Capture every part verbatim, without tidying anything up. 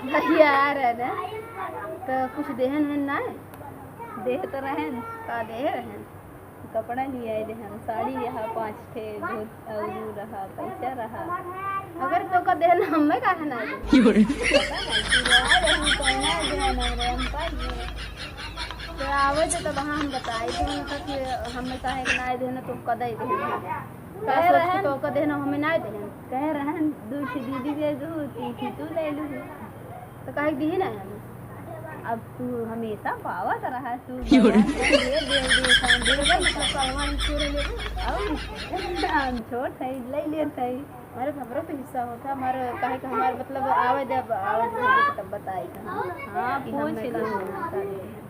भैया आ रहे ना, तो कुछ देहन है ना? देह तो रहन। का देह रहन? कपड़ा लियाए देहन, साड़ी रहा पाँच ठे, धोती अउरू रहा, पैसा रहा। अगर तो का देहन, हमें काहे ना दे? पता नहीं, तू आ रहे, हम तो ना देहन, हमरे हम पाई। तो आवे तो तब हम बताई थे, मतलब कि हमें काहे के ना देहन, तो का दे देहन। का कहे सोच के रहन। तो का देहन, हमें ना देहन। कहे रहन, दू ठे दीदी दे दू, तीन ठे तू ले लू। तो काहे के दीही ना हम? अब तू हमेशा पावत रहा, तू क्यों रे? बड़ा दे, दे, दे, दे, दे, दे, मतलब, पहलवान छोड़े ले। और हम छोट है, ले लेत है। हमारे खबरों पे हिस्सा होता, हमारे काहे कि हमारे, मतलब, आवे दे, आवे दे, तब बताई हम। हाँ, कि पूछ हमें लो। कहाँ होता है।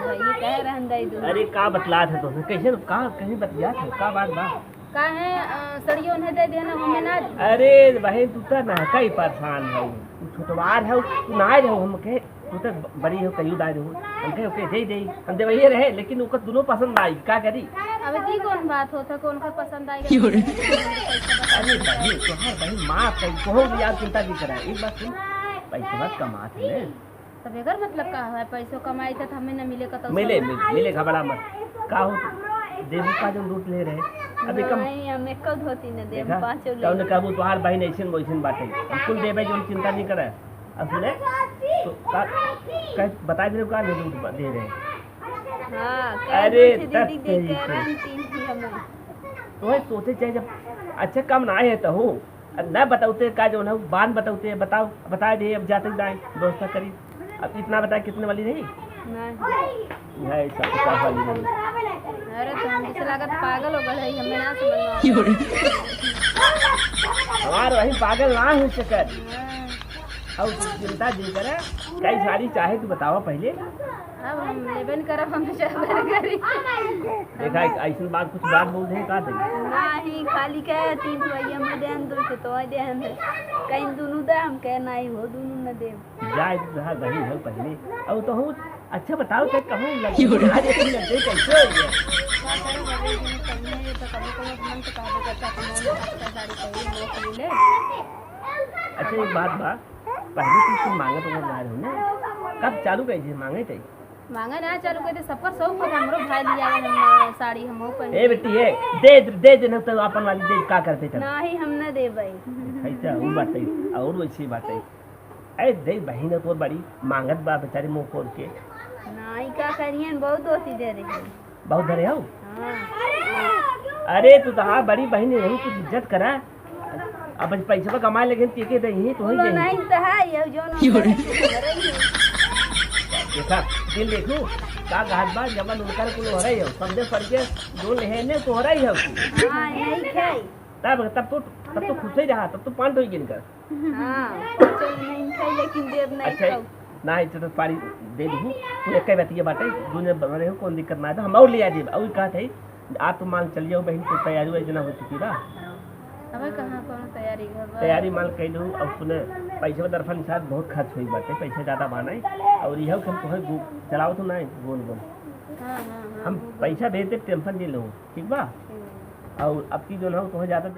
भैया कह रहन दे दू। अरे, का बतलात है तोसे? कैसे, का, कहीं बतियात है? का बात बा? काहे, अ, सड़ियो उन्हें दे देना, हमें ना दे। अरे बहिन, तू तो नाका ही परेशान हऊ। तू छोटवार हऊ, तू ना आए रहू हमके, तू तो ब-, बड़ी हो, कहियो दाए रहू। हम कहे, "ओके, दे, दे।" हम दे वही रहे, लेकिन ओकर दुनो पसंद आई, का करी? अब ई कौन बात होता, कौन का पसंद आई? क्यों रे? अरे बहिन, तोहार बहिन माफ करी, कहो भी यार, चिंता नहीं करा। एक बात सुन, पैसा कमात है ना? तब एकर मतलब का है? पैसो कमाई त हमें न मिले कतौ मिले, से। मिले, मिले, घबरा मत। का हो, देबू का जौन लूट ले रहे? अभी कम नहीं, हम एको धोती न देब, देखा? पाँचों ले तौने लेब। कहबू, "तोहार बहिन ऐसन वैसन बाटे।" हम कुल देबे, जौन चिंता नहीं करे। अब सुने, तो का, कह, बता दे, का ले लूट बा-, दे रहे? हाँ, कह अरे, दे, दीदी तब दे सही के से। रंग तीन थी हमें। तोहे सोचे चाहे, जब अच्छा काम ना आए तो हो, ना बताउते का जौन है, बाद में बताउते, बताओ, बता दे, अब जाते जाए, व्यवस्था करी। अब इतना बताए, कितने वाली रही? नहीं। है, सब पचास वाली रही। अरे, तो हम जैसे लागत पागल हो गए है, हमें ना समझ में आवत। क्यों रे? हमार वही पागल ना हो सकत। हाँ। अब चिंता जिन करे, कई सारी चाहे तू बतावा पहले। अब हम लेबे न करब, हम तो चलबे न करी। देखा, एक ऐसन बात, कुछ बात बोल दे का दे? नाही, खाली कहे तीन ठो भैया में देन, दो ठो तो देन दे। कहीं दुनू दे, हम कहे नाही हो, दुनू न दे। जाए तो रहा, गही हो पहले। अब तो हूँ, अच्छा बताओ, ते कहूँ लग, क्यों रे? आज एक लग गई, कैसे हो गया? का करे, बड़े दिन पहले ये तो कभी कभी मन तो कहबे करता, कमाऊँ, अच्छा साड़ी पहन, नोट ले ले। अच्छा, एक बात बा, पहले तू कुछ मांगत उंगत ना रहो ना। कब चालू करी थी मांगे थे? मांगे ना चालू करी थी, सबका शौक होता, हमरो भाई लिया है, हम साड़ी हम हो पहने। ए बेटी, ए, दे, दे दे ना तो अपन वाली दे, का करते चल। नाही, हम ना देबै। ऐसा वो बात है, और वैसी बात है। ए, दे बहिन तोर बड़ी मांगत बा बेचारी मुंह खोल के। नाही, का करियन, बहुत धोती दे रही है। बहुत धरे हो? हाँ। अरे, तू तो हाँ बड़ी बहिन नहीं, कुछ इज्जत करा। अब पैसा कमाए लगे, के के दे, यही तो ही बोलो, दे। नहीं तो है, ये जो ना क्यों रे? देखा, दिल देखू, का कहत बा, जब उनकर कुल हो रही हो, समझे पड़ के, जो लेहे ने तो हो रही हो। हाँ, नहीं खाई। तब, तब तो, तब तो खुश ही रहा, तब तो पांच हो ही गिन कर। हाँ, चल, नहीं खाई, लेकिन देर नहीं अच्छा, खाऊ। ना, इज्जत तो पारी दे दू। तू एक ही बतिया बाटे, दुनिया बने हो, कौन दिक्कत ना है, तो हम और ले आ जाइब। और कहत है, आप तो मान चल जाओ बहिन, तो तैयारी वैसे ना हो चुकी बा। अबे कहाँ कौनो तैयारी घर बा? तैयारी मान कह दू, अब सुने, पैसे में दरफन साथ बहुत खर्च हुई बाटे, पैसे ज्यादा बा नहीं। और यह हम तुम्हें गो-, चलाओ तो नहीं, गोल गोल। हाँ, हाँ, हाँ, हम गोल गोल। पैसा भेज दे, टेंशन नहीं लो, ठीक बा? हम्म। और अब की जो ना हो, तुम्हें ज्यादा